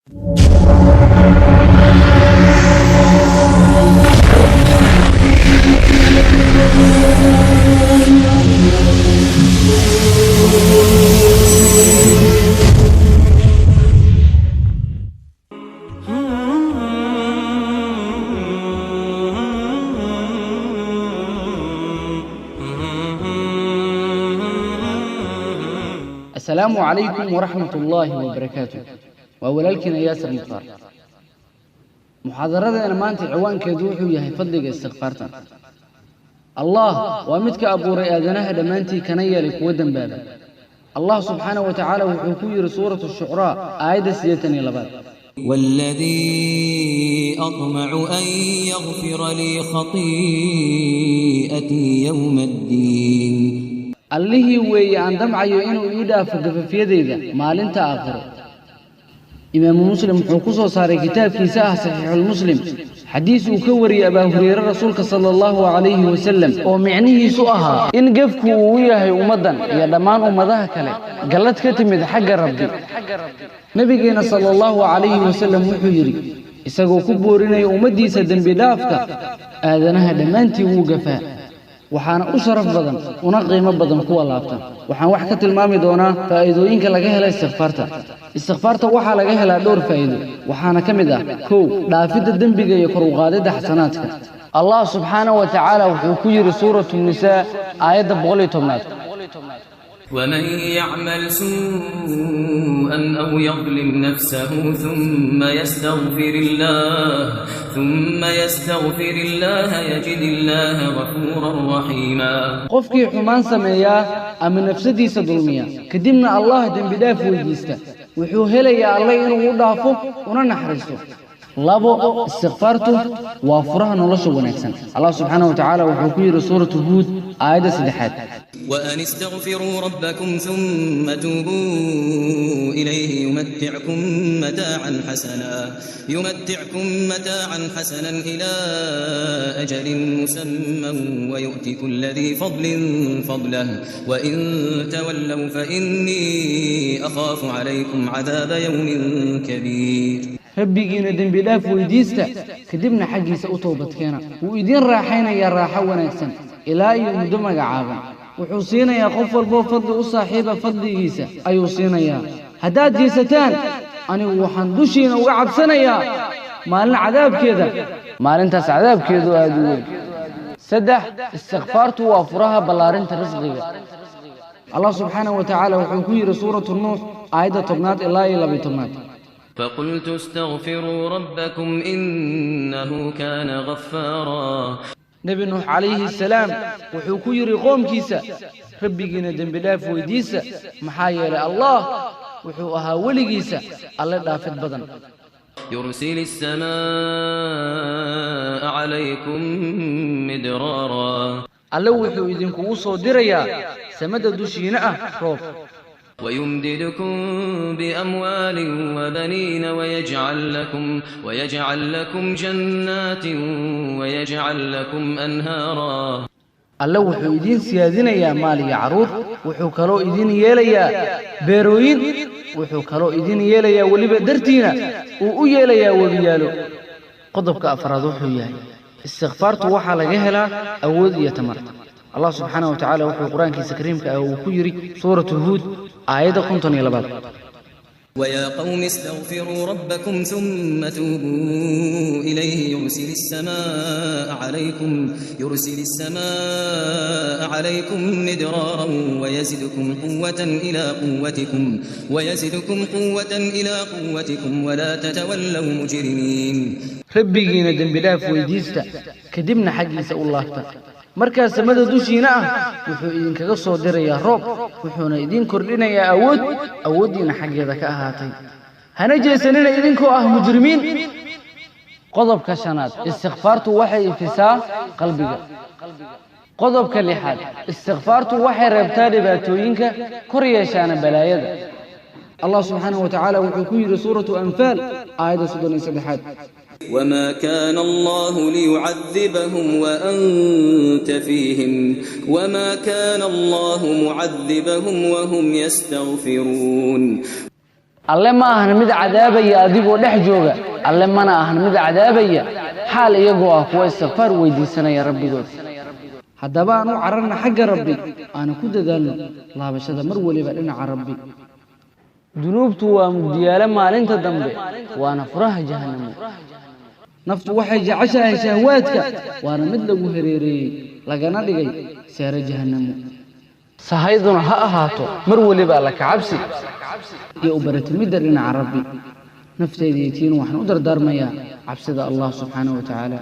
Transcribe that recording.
Asalaamu calaykum waraxmat ullaahi wabarakaatu. Waa walaalkiina Yaasir Mukhtaar. Muxaadaradeena maanta ciwaankeedu wuxuu yahay fadliga istikfaarta. Allah waa midka abuuray aadanaha dhammaantii kana yeelay kuwa dembaaba. Allah subxaana wa tacaala wuxuu ku yidhi suuratu Shucraa aayadda 82aad: والذي أطمع أن يغفر لي خطيئتي يوم الدين. Allihii weeye aan damcayo inuu ii dhaafo gafafyadayda maalinta aakhiro. Imaamu Muslim wuxuu ku soo saaray kitaabkiisa ah Saxiixulmuslim xadiis uu ka wariyey Abaa Hureyre rasuulka sala allahu calayhi wasalam, oo micnihiisu ahaa in gefku uu u yahay ummaddan iyo dhammaan ummadaha kale gallad ka timid xagga Rabbi. Nebigeena sala allahu calayhi wasalam wuxuu yidhi, isagoo ku boorinaya ummaddiisa dembi dhaafka: "Aadanaha dhammaantii wuu gafaa, waxaana u sharaf badan una qiimo badan kuwa laabta." Waxaan wax ka tilmaami doonaa faa'iidooyinka laga hela istikfaarta. Istikfaarta waxaa laga helaa dhowr faa'iido, waxaana ka mid ah: 1, dhaafidda dembiga iyo kor u qaadidda xasanaadka. Allah subxaana wa tacaala wuxuu ku yidhi suuratu Nisaa aayadda 110aad: ومن يعمل سوءا أو يظلم نفسه ثم يستغفر الله يجد الله غفورا رحيما. Qofkii xumaan sameeyaa ama nafsadiisa dulmiya, kadibna Allah dembi dhaaf weydiista, wuxuu helayaa Alle inuu u dhaafo una naxariisto. 2, istikfaartu waa furaha nolosha wanaagsan. Allah subxaana wa tacaala wuxuu ku yidhi suuratu Huud aayadda 3aad: وأن استغفروا ربكم ثم توبوا إليه يمتعكم متاعا حسنا إلى أجل مسمى ويؤت كل ذي فضل فضله، وإن تولوا فإني أخاف عليكم عذاب يوم كبير. Rabbigiina dembi dhaaf weydiista, kadibna xaggiisa u toobadkeena. Wuu idiin raaxaynayaa raaxo wanaagsan ilaa iyo muddo magacaaban. Wuxuu siinayaa qof walboo fadli u saaxiiba fadligiisa ayuu siinayaa. Haddaad jeesataan, anigu waxaan dushiina uga cabsanayaa maalin cadaabkeeda, maalintaas cadaabkeedu aad u weyn. 3, istikfaartu waa furaha ballaarinta risqiga. Allah subxaana wa tacaala wuxuu ku yidhi suuratu Nuux aayadda 10aad ilaa iyo 12aad: فقلت استغفروا ربكم إنه كان غفارا. Nebi Nuux calayhi salaam wuxuu ku yidhi qoomkiisa: "Rabbigiina dembi dhaaf weydiisa, maxaa yeelay Allah wuxuu ahaa weligiisa Alle dhaafid badan." يرسل السماء عليكم مدرارا. Alle wuxuu idinkugu soo dirayaa samada dushiina ah roob. ويمددكم بأموال وبنين ويجعل لكم جنات ويجعل لكم أنهارا. Alle wuxuu idiin siyaadinayaa maal iyo carruur, wuxuu kaloo idiin yeelayaa beerooyin, wuxuu kaloo idiin yeelayaa weliba dartiina uu u yeelayaa webiyaalo. Qodobka afraad wuxuu yahay istikfaartu waxaa laga helaa awood iyo tamar. Allah subxaana wa tacaala wuxuu qur-aankiisa kariimka ah uu ku yidhi suuratu Huud aayadda 52aad: ويا قوم استغفروا ربكم ثم توبوا إليه يرسل السماء عليكم مدرارا ويزدكم قوة إلى قوتكم ولا تتولوا مجرمين. Rabbigiina dembi dhaaf weydiista, kadibna xaggiisa u laabta. Markaa samada dushiina ah wuxuu idinkaga soo dirayaa roob, wuxuuna idiin kordhinayaa awood awooddiina xaggeeda ka ahaatay. Hana jeesanina idinkoo ah mujrimiin. Qodobka shanaad, istikfaartu waxay ifisaa qalbiga. Qodobka lixaad, istikfaartu waxay reebtaa dhibaatooyinka, kor yeeshaana balaayada. Allah subxaanahu wa tacaala wuxuu ku yidhi suuratu Anfaal aayadda 33aad: وما كان الله ليعذبهم وأنت فيهم وما كان الله معذبهم وهم يستغفرون. Alle ma ahan mid cadaabaya adigoo dhex jooga, Alle mana ahan mid cadaabaya xaal iyagoo ah kuwa istikfaar weydiisanaya Rabbigood. Haddaba aan u cararna xagga Rabbi, aana ku dadaalno laabashada mar weliba dhinaca Rabbi. Dunuubtu waa mugdiyaale maalinta dambe, waana furaha jahannamo. Naftu waxay jeceshahay shahwaadka, waana mid lagu hareereeyey lagana dhigay seere jahannamo. Sahayduna ha ahaato mar weliba Alla ka cabsi iyo u baratimidda dhinaca Rabbi. Nafteyda iyo tiina waxaan u dardaarmayaa cabsida Allah subxaanahu wa tacaala.